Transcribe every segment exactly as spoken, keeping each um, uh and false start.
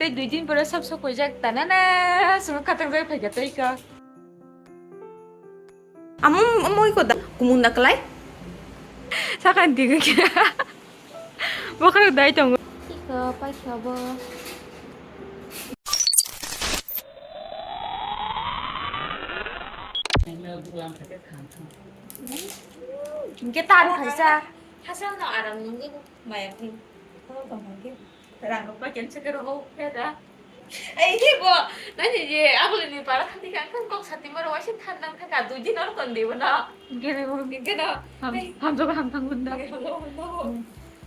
Tei dui din pore sab sok paijak, tanana, swngo khatang jai phaikha tei ka. Amo moi ko da kumun da klai. Sakhan dige khe. Bokhorok dai tongo. Iko paikha bo. Hingke tan khaisa. Hasal no aram nungwi maya phi. Rang rok paikha se kero ho pheda. Ai, di bo, nani je, abole ni para thani kang kang kok sati maro waise than nang thaka, dui din or kon di bo na. Gene bo. Gene. Ham, ham jogo ham thang gunda.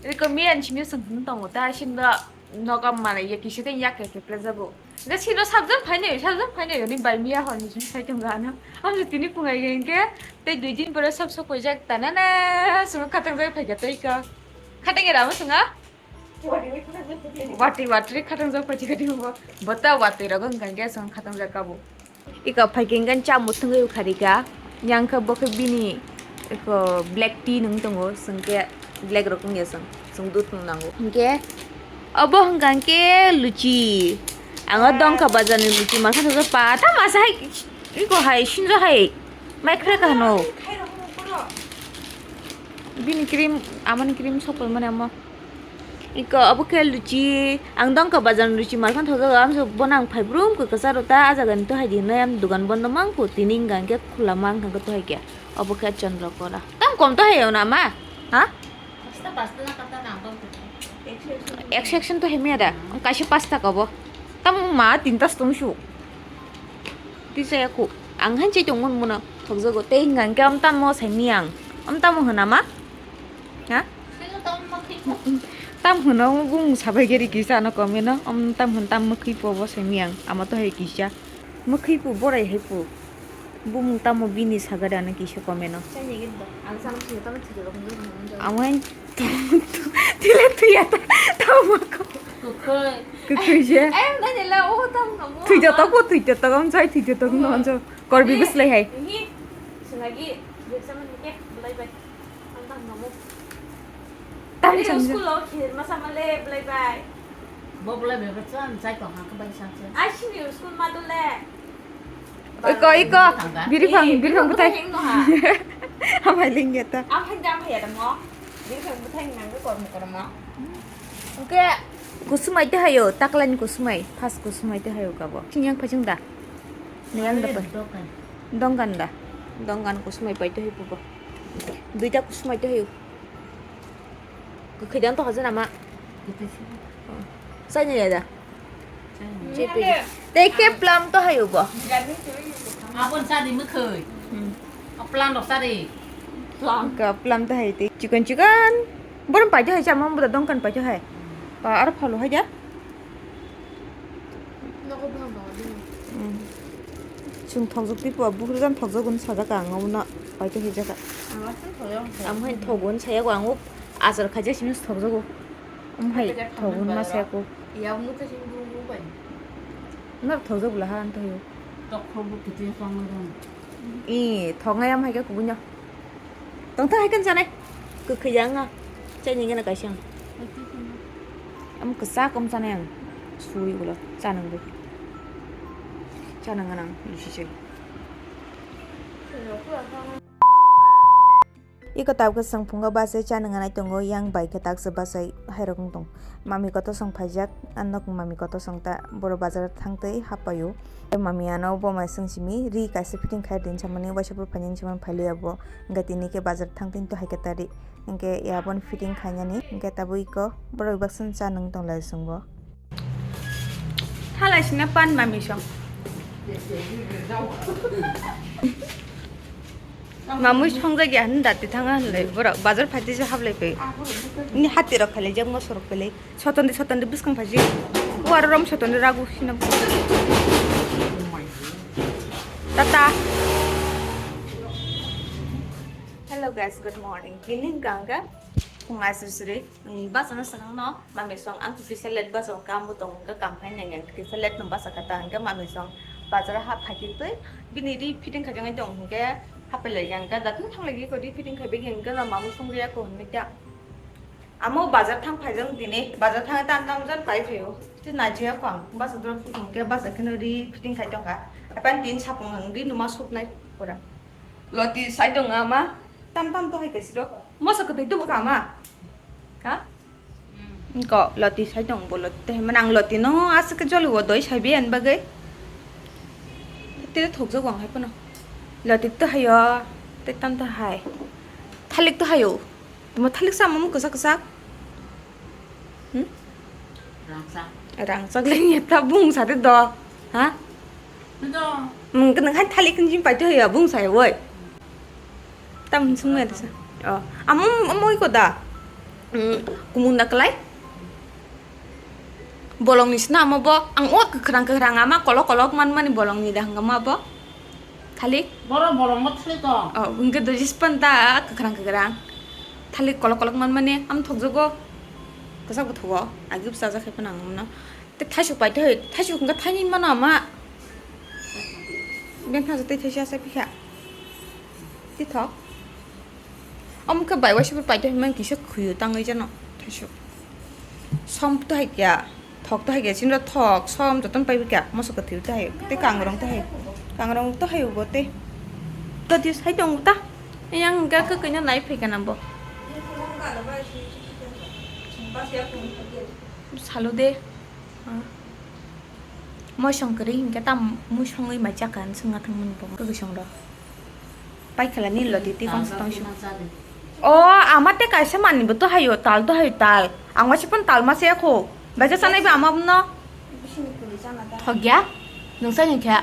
Eko miyan simi sung tongo ta, sim da noga mane ye kisi den yak ke kepre jabo. Ga sino sabjam phaine, sabjam phaine, ni bai miya hor ni simi sai tongo ano. Am je tini pungai ge ke, tei dui din pore sab sok pojak tanana, sung khatang jai phai ga tei ka. Khatang era mo sunga. Watwi watwi khatang jak pachi kati bo. Bota watwi rogo hwnkha khe chwng khatang jak kabo. Ika phaikhe hwnkhe cha muthungwi ukharika. Yang khe bo khe bini eko black tea nung tongo, chwng khe black rok wngya chwng, chwng dudh nung nango. Hwnkhe obo hwnkha khe luchi. Ang o dongkha bazar ni luchi mankha thajak pa. Ta masa hai iko hai sinjo hai. Mai khre ka hano. Bini cream, amani cream sokpal mani amo. Iko obo khe luchi, ang dongkha bazar ni luchi markhan thajak, amso bono ang phai brum khe kwcharo ta, ah jaga ni to hai di hinwi ang dugan bondo mang kho, tini wngkha hwnkhe khula mang kha to hai khe, obo khe Chandrakora. Tam kom to hai o na ma? Ha? Pasta, pasta na kata na ang tong. Action, action to hai miya da, ang kaisa pasta kobo. Tam ma tinta stong su. Tisa ya khu, ang han chai tong mon mono thokjago, tei hwnkha hwnkhe am tamo sai miya ang, am tamo hwna ma? Ha? Tam hwno bumung sabai geri kisa ano comment o. Om tam hwn tam mwkhwi po bo se miyang. Ama to hai kisa. Mwkhwi po borai hai po. Bumung tamo bini sagada ano kisa comment o. Amai tile tuya ta tamo ko. Kwkhwi. Kwkhwi je. Thwi jotok bo thwi jotok, am sai thwi jotok no anjo. Korbi bwslai hai. Sinagi, exam ni ke, belai bai. Ang tang namo. Tang Ani chang school o khir masa male belai bai. Bo belai bai bachan chai tong ha, kwbai sa chai. Ai sini school ma dole. Iko, iko. Biri phang, biri phang butai. Heng no ha. Amai lingya ta. Am hang jam haya damo. Biri phang butai nang ko kormo kormo. Oke. Kusumai te hayo, taklani kusumai, pas kusumai te hayo kabo. Sini yang phajung da. Ni yang da pa. Dongkan da. Dongkan kusumai pai to hipu bo. Duita kusumai to hiu. Kwkhwi dan to hajan ama. Kwkhwi si. Sai ni da. Sai ni. Chipi. Tei khe plum to hayu bo. Abon sadi mwkhwi. Hmm. A plum rok sadi. Plum. Ka plum to hai tei. Chikon chikon. Borom pai to hai chama boda dongkan pai to hai. Pa ar phalo hai da. Nogo bwkhang tongo bini. Hmm. Chwng thokjak twi po, buphuru jani thokjak hwn sajak ang, omono paito hijak kha. Ang last time thokjak. Ang hai thogo hwn saya ko, ang o achar khaijak simi thokjago. Ang hai thogo hwn ma saya ko. Yak nukha simi brum brum bai. Nar thokjak bwla ha ang thokjak. Tok khok bo kitin song nang. I thoknai am hai khe kubui no. Tongthok hai kan chanai. Kwkhwi ya wngkha. Chaini gana kaisa ang. Am kwchak am chanai ang. Sui ulo chanang bo. Chanang gana ang lusi chai. Iko tabuk swng phungo bachai chanang ganai tongo, yang bai khe taksa bachai hairok wng tong. Mami kotor song phaijak, ang nok mami kotor song ta, boro bazar thang twi happaio. Mami ano bo mai swng simi ri kaisa fitting khai din samani, waisa phuru phainani samani phailiya bo. Hwnkhe tini khe bazar thang tini to hai khe ta ri. Hwnkhe ya bono fitting khainani. Hwnkhe tabuk iko borok baksa cha nung tong lai chwng bo. Thalai sina pan mami song. Mamui songjak ya hin dati thanga hinlai borok bazar phaitisa hablai pai. Ni hati rok khailai jak moso rok khailai. Sotondi sotondi bwskang phaji. Uaro rom sotondi ragu sina. Tata. Hello guys, good morning. Tini hwnkha hwnkhe phung aisri sri. Bachano swkang no mami song ang kisa late bachao kam bo tongo hwnkhe kam khai nang yang kisa late no bacha kha ta hwnkhe mami song bazar o hap khai twi bini ri fitting khai jangwi tong hwnkhe hapai lai yang hwnkhe datino thang lai ko ri fitting khai bai hwnkhe no mamui song ya ko hwnwi ta. Amo bazar thang phaijak tini, bazar thang tam tam jan pai phaio. Tei naijak ang basa drop tong khe basa kheno ri fitting khai tongkha. Apan tin sapung ang ri numa suknai pura. Loti sai tong ama. Tam tam to hai kaisi rok. Moso kwtwi tubu kha ma. Ha? Ko loti sai tong bo loti tei mane ang loti no aswk khe joli o doi sai bi ani bagwi. Tei thokjak ang hai pono. Loti to hayo. Tei tam to hai. Thalik to hayo. Tuma thalik sa mung kwsak kwsak. Hmm? Rangchak. Rangchak le ni ta bung sa de do. Ha? Do. Mung ke nang hai thalik kan jim pai to ya bung sa ya woi. Tam sung ya sa. Oh, amung amoi ko da. Hmm, kumung da kelai. Bolong ni sna amo bo. Ang o kwkrang kwkrang ama kolok kolok man mani bolong ni da hangama bo. Thalik? Boro bolongma thalik tong. Oh, hwnkhe dojis panta kwkrang kwkrang. Thalik kolok kolok manmani am thokjogo. Kwchak bo thogo. Agi bwsa jak khai phano ang mano. Tei thaisuk pai thai, thaisuk hwnkhe thaini mano ama. Beng thaisuk tei thaisa sa phikha. Tithok. Omo khe bai waisa pai tongwi man kisa khwi o tangwi jano thaisuk. Som to hai kya, thok to hai kya, sinro thok, som joton pai kya, moso kwthwi to hai, tei kangrong to hai, kangrong to hai bo tei. To dis hai tong ta, yang ga ka kanya nai phai kana bo. Salo de. Mosong kwrwi hinkhe tam mosongwi mai chakha, swngna thangmani bo kwsong rok. Paikhala ni loti tei kongsa tongsi. O, ama tei kaisa manwi bo to hayo, tal to hayo, tal. Ang waisa phano tal ma se kho. Baisa sanai ba ama no. Thokya? Nung sai nung kha?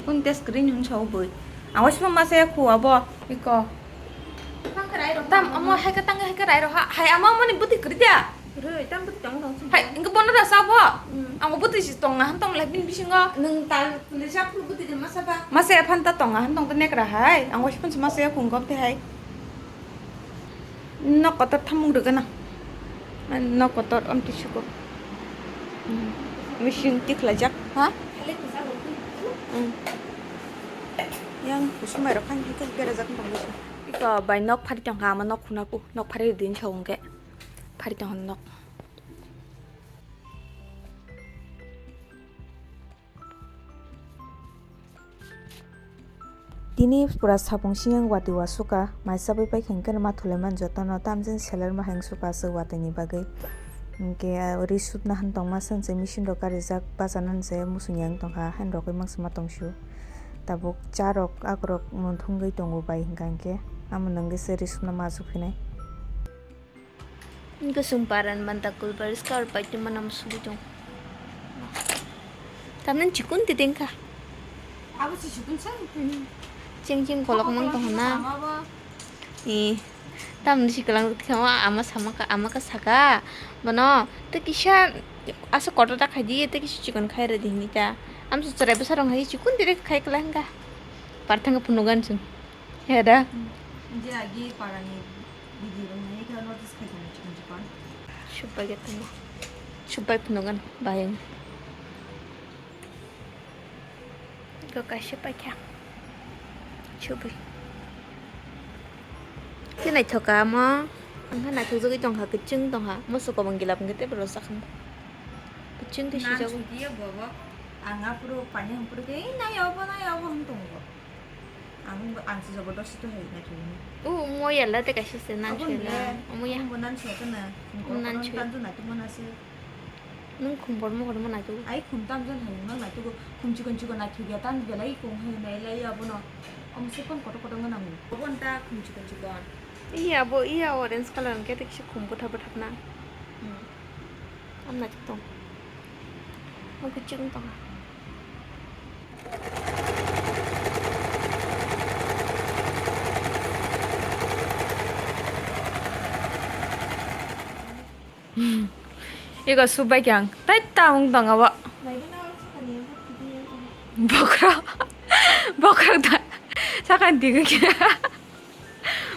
Kun test kri nun chau boi. Ang waisa phano ma se kho abo. Iko. Tam amo hai ka tang hai ka rai ro ha. Hai ama mani buti kri dia. Rui, tam bwtwi tong tong sung. Hai, engke bono da sabo. Hmm. Ang bwtwi si tong na han tong lai bini bisingo. Nung tal tuli sak bwtwi de masa ba. Masa ya phan ta tong na han tong ta nekra hai. Ang waisa phano masa ya phung gom te hai. Nok kotor thamung rwgana. Nok kotor om tisugo. Hmm. Machine tikhlajak, ha? Khale kusa bo. Hmm. Yang kusumai rok kan hikhe berajak tong bisi. Iko bai nok phari tong kha, ama nok khuna ku, nok phari din chong ke. Phari tong nok. Tini pura sapung siyang watwi wasukha, mai chabwi paikha hinkhe ma thulaiman jotono tamjani seler ma hai wngsuka aswk watwini bagwi. Hinkhe ri supna han tongma se machine rok karijak, bachana se muchungya wng tongkha, haino rogwi mangsa ma tongsu. Tabuk cha rok akorok munthungwi tongo bai hinkha hinkhe, amo nungwi se ri supna ma achuk phinai. Gosong paran banta kulbar scar pai tongma nam sugui tong. Tamni chikun ti dengkha. Abo si chikun sa? Cheng cheng kolok mang tong na. Sama ba. Eh, tamni si kelang kama ama sama ka ama ka saka. Bono te kisa asa kotor ta khai di te kisa chikon khai re di hini ta. Am su cherai bwsa rong hai chikun dire khai kala hingka. Parthang ka punugan sung. Heda. Je agi parani. Video rok nai khe notice khai tongo chikon chikon. Subai khe tongo. Subai phunukgwno bayung. Iko kaisa paikha. Subui. Khe naithok kha omo. Ang khe naithok jagwi tongkha, kwchwng tongkha. Moso kobong gila hwnkhe teibo rwchapkha. Kwchwng khe swijagwi. Nan sui diya bobo. Ang aphuru pani hampuru khe, "Ei, nai obo, nai obo," hwn tongo. Ang, ang se jobordosti to hai naithogwi. O, omo yala tei kaisa se nan sela. Omo ya. Omo nan sela kana. Omo nan sela. Tanju naithok mana se. Nung khum bormo bormo naithok. Ai khum tamjon hai nang naithok. Khum chikon chikon naithok ya tan belai kong hai nai lai abono. Omo se kon koto koto nang. Obo ta khum chikon chikon. Iya bo iya orange color hwnkhe tei kisa khum bwthap bwthap na. Hmm. Am naithok tong. Omo kwchwng tong. Ego subai khe ang tai ta wng tong abo. Bokhorok, bokhorok da sakani tigwi khe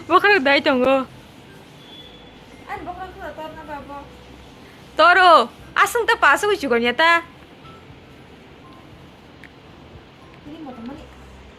bokhorok dai tongo. Toro aswng ta pasugwi chukon ya ta.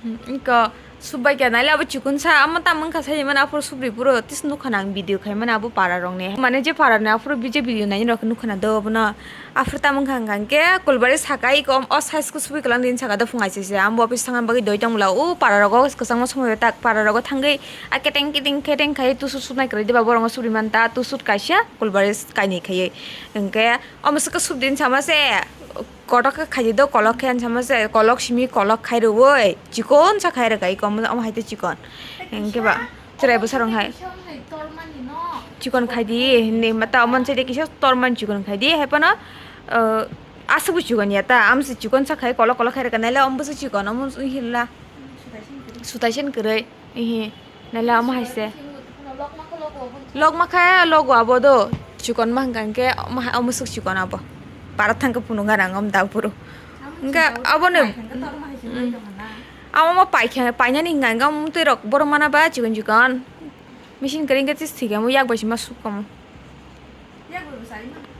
Hmm, iko Subbai kha naile abo chikon sa, amo tamo wngkha sai mano aphuru subri phuru tis nukha na ang video khai mano abo para rok ni. Mane je para ni aphuru je video nai rok nukha na do abono. Aphuru tamo wngkha hwnkha hwnkhe Kulbari saka iko o size ko subui kwlang din saka do phung aisese. Amo office thangna bagwi doi tong bwla o para rogo kwchangma somoi tak para rogo thangwi a keteng keteng keteng khai tusu sunai kwrwi diba borok subri man ta tusu kaisa Kulbari kainwi khaiwi. Hwnkhe omo swkhe subdin sama se. Kotok khe khaidi do kolok khe sama se kolok simi kolok khai rwui chikon sa khai rwkha iko omo hai tei chikon hwnkhe ba chwrai bwsarok hai chikon khaidi hinwi mata omo se de kisa tormani chikon khaidi hai phano aswk bo chikon ya ta amo se chikon sa khai kolok kolok khai rwkha naile omo bwswk chikon omo wng hinla sutaisen kwrwi. Ihi, naila omo hai se. Lokma khe logo abo do. Chikon ma hwnkha hwnkhe omo hai, omo swk chikon abo. Para thangkhe phunukha nang omo da phuru. Hwnkhe abo no, mm. Amo mo paikha, painani hwnkha hwnkhe omo twi rok borok mana ba chikon chikon. Machine kwrwi hwnkhe tis thwikhe omo yak bai se ma suk omo.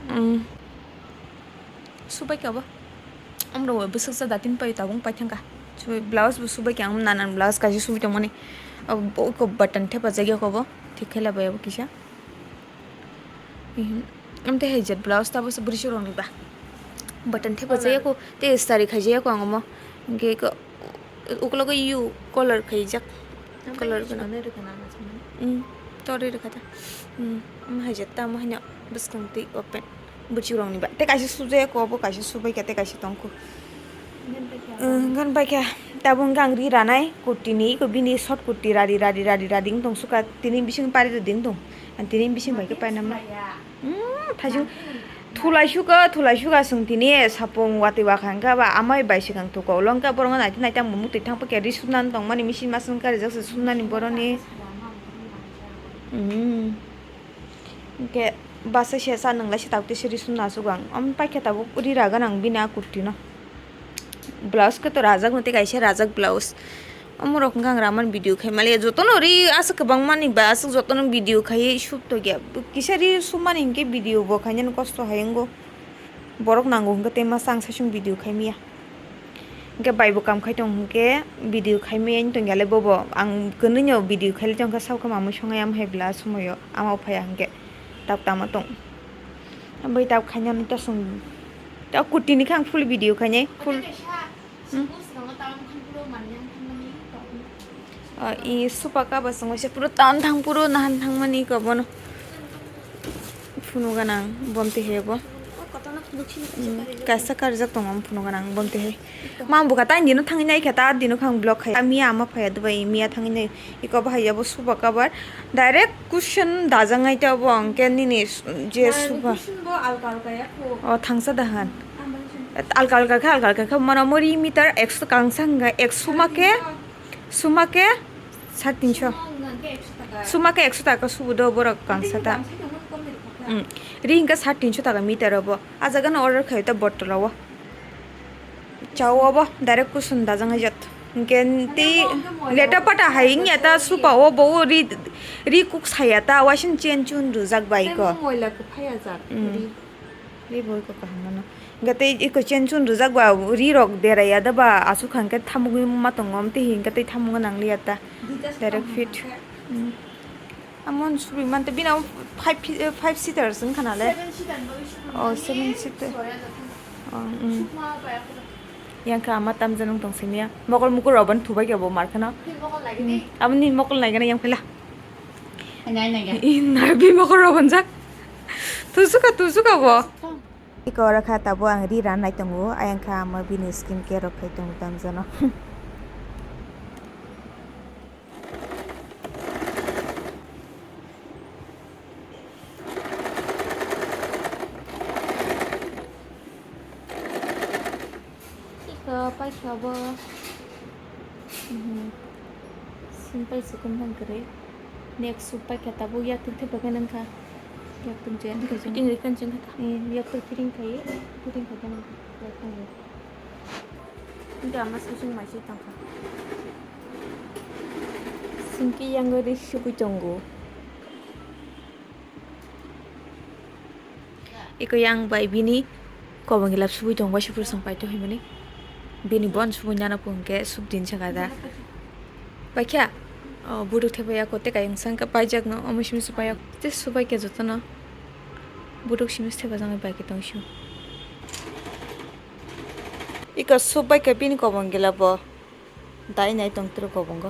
Mm. Subai kha bo. Amrok bwswk sa datin pai tabung pai thangkha. Subai blouse bo subai kha ang nanan blouse kaisa subai tongmani. Abo iko button thepajak ya kobo. Thik khe labai abo kisa. Amte hai jet blouse tabo se bwrwi rok ni ba. Button thepajak ya ko te starry khaijak ya ko ang omo. Hwnkhe iko Uklogo you color khaijak. Color gwnang. Mm, tori rwkha ta. Mm, omo hai jat tamo haino bwskang twi open. Bwchwrwng ni ba. Tei kaisa sujaya ko obo kaisa subai kha tei kaisa tongkho. Mm, gan bai kha. Tabuk hwnkhe ang ri ranai kurti ni iko bini short kurti rari rari rari rari wng tong suka tini bising pari rwdi wng tong. Ang tini bising bai khe painama. Hmm, thaising thulai suka, thulai suka chwng tini sapung watwi wakha hwnkha ba amai bai swkang thuko ulo hwnkha borok no naitwi naitwi ang bo muktwi thang pakya ri sumnani tongmani machine masa wngkha rijak se sumnani boroni. Hmm. Hwnkhe basa se sa nwnglai se tabuk tei se ri sumna aswk ang. Omo paikha tabuk ri ragwn ang bini a kurti no. Blouse khe to rajak no tei kaisa rajak blouse. Omorok hwnkha ang raman video khai maliya jotono ri aswk kwbangmani ba aswk jotono video khai sub tongya kisa ri sumani hinkhe video bo khainani kosto hai wngo borok nango hinkhe tei masa ang saichung video khai maya hinkhe bai bo kam khai tong hinkhe video khai maya wng tongya le bobo ang kwnwi no video khai le tongkha saukha mamui songnai amhai bla somoio ama phaiya hinkhe tabuk tamo tong bai tabuk khainani ta song ta kurti ni khe ang full video khainai full. Hmm? Ah, i supa kaba songwi se puro tan thang puro nahan thangmani iko bono. Phunu ganang bomte he bo. Hmm, kaisa karjak tongo phunu ganang bomte he. Mang buka ta dino thangwi nai khe ta dino khang block khai. Ami ama phaya dubai miya thangwi nai. Iko bahai abo suba kabar. Direct cushion dajak nai ta bo ang ke nini s-, je suba. Cushion bo alka alka ya kho. O thangsa dahan. Alka alka kha alka alka kha mano mori meter ekso kangsa hwnga ek suma ke suma ke sat tinso. Suma hwnga ke ekso taka. Suma ke ekso taka subu do borok kangsa ta. Ri hwnga sat tinso taka meter obo. A jaga no order khayo ta bottle o. Chao obo direct kusun dajang hai jat. Hingke tei leta pata hai wngya ta supa o bo o ri ri kuk saya ta waising chen chun rujak bai ko. Moila kwphai ajak. Ri bo ko kaham mano. Hingke tei iko chen chun rujak ba ri rok deraya da ba asuk hingke thamugwi ma tongo tei hingke tei thamugo nangliya ta. Direct fit. Amon suri mante bina five fi-, eh, five seaters wngkha nale. Seven seater bagwi suri mani. Oh, seven seater. Oh, mm. Yang kha ama tamjani wng tong simiya. Mokol mukur roban thubai khe bo mar khana. Aboni mokol naigana yang phela. Nai nai ga. Ih, narbi mokol roban jak. Tusuka, tusuka bo. Iko ora kha tabo ang ri ran nai tongo. Ayang kha ama bini skin care rok khai tongo tamjano. Iko paikha bo. Mhm. Simpai se kumthang kwrwi. Next su paikha tabuk yak twi thepha khe nang kha. Yak twi je. Fitting ri khan ching kha ta. Eh, yak twi fitting khai, fitting khai khe nang kha. Yak twi je. Hingke ama saichung mai se tangkha. Singke yang ri sugui tongo. Iko yang bai bini kobong gilap subui tong bai sufur song paito himani. Bini bon subui nana pung ke sub din saka da. Paikha? O, buduk thepaiya ko, tei kaiyung sangkha paijakno, omo simi se paiyok. Tei subaikha jotono. Buduk simi se thepajak bai khe tongsiyo. Iko subaikha bini kobong gila bo. Dai nai tong tro kobongo.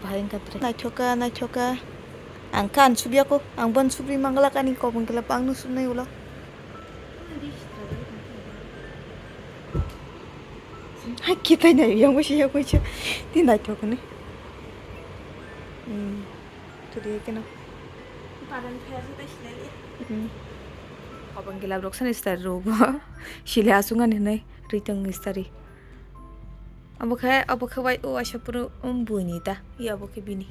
Bahai wngkha tre. Naithoka, naithoka. Ang kha ang subya ko. Ang bon subri mangla kani kobong gila bo ang no subnai ulo. Hai kitai nai yang bo siya ko cha. Ti naithok ni. Hmm. Thudi keno. Padan phaya se tai silai. Hmm. Kobong gila rok sani star ro bo. Sile asung ani nai ritong ni stari. Obo khe, obo khe wai o waisa phuru, um, buini ta, ya obo khe bini.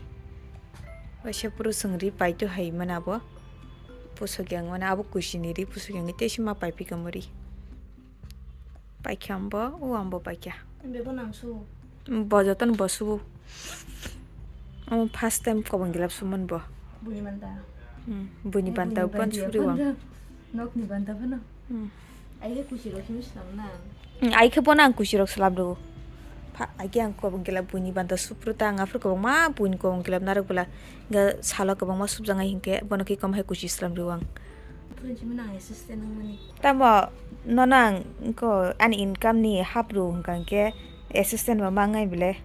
Waisa phuru chwng ri paito hai mani abo. Pusuk yang mani abo kuisini ri, pusuk yang tei se ma pai phi kamo ri. Paikha ambo, o ambo paikha. Bebo nang su. Bo jotono bo subo. Omo first time kobong gilap sumani bo. Buini banta. Hmm, buini banta, buini banta, bon suri wang. Nokni banta phano. Hmm. Ai khe kuchi rok himwi swnam na. Hmm, ai khe bono ang kuchi rok swlam rw. Pha, ai khe ang kobong gila buini banta supru ta ang aphuru kwbangma buini kobong gila narwk bwla. Ga salo kwbangma supjak nai hinkhe bono khe kom hai kuchi swlam rw ang. Phurun simi nang assistant wngmani. Tamo nono ang ko ani income ni hap rw hwnkha hinkhe assistant bo mangnai bile.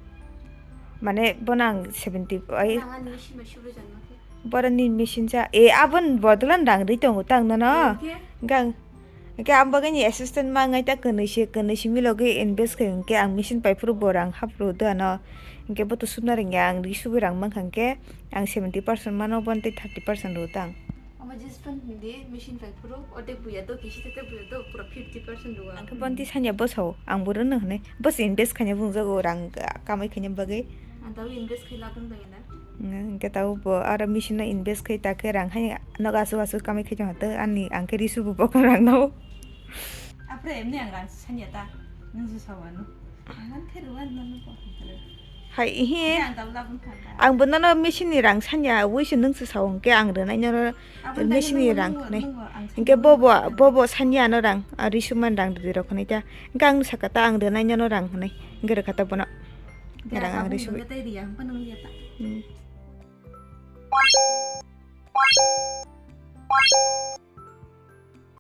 Mane bono ang seventy ai. Nang ani machine bai supru jan ma khe. Boroni machine cha, e, aboni bodolano rang ri tongo tang nono. Hwnkhe? Gang, hwnkhe ang bagwi ni assistant mangai ta kwnwi se, kwnwi simi logi invest khai hwnkhe ang machine pai phuru bo rang hap rw do ano. Hwnkhe bo to subna rwngya, ang ri subwi rang mankha hwnkhe ang seventy percent mano, boni tei thirty percent rw tang. Omo jespan hindi machine pai phuru, odek buya do, kisi tete buya do, pura fifty percent rw ang. Ang khe boni tei sanya bwsao, ang bo rwno hwnwi. Bwsai invest khaina bungjago rang kamai khaina bagwi. Ang tabo invest khai labung bai na. Hwnkhe tabo bo aro machine no invest khai ta khe rang hai nok aswk aswk kamai khai tong ha to ani ang khe ri subwi bo rang no. Apre emni ang rang sanya ta. Nung su sawano. Ang khe rwan no no ko. Hai hi. Ang tabo labung kha ta. Ang bo nono machine ni rang sanya wi se nung se sao hwnkhe ang rwnai nono. Machine ni rang hwnwi. Hwnkhe bo bo, bo bo sanya ano rang, a, ri submani rang rwdi rok hwnwi ta. Hwnkhe ang sakha ta ang rwnai nono rang hwnwi. Hwnkhe rwkha ta bono. Rang ang ri subwi. Hmm.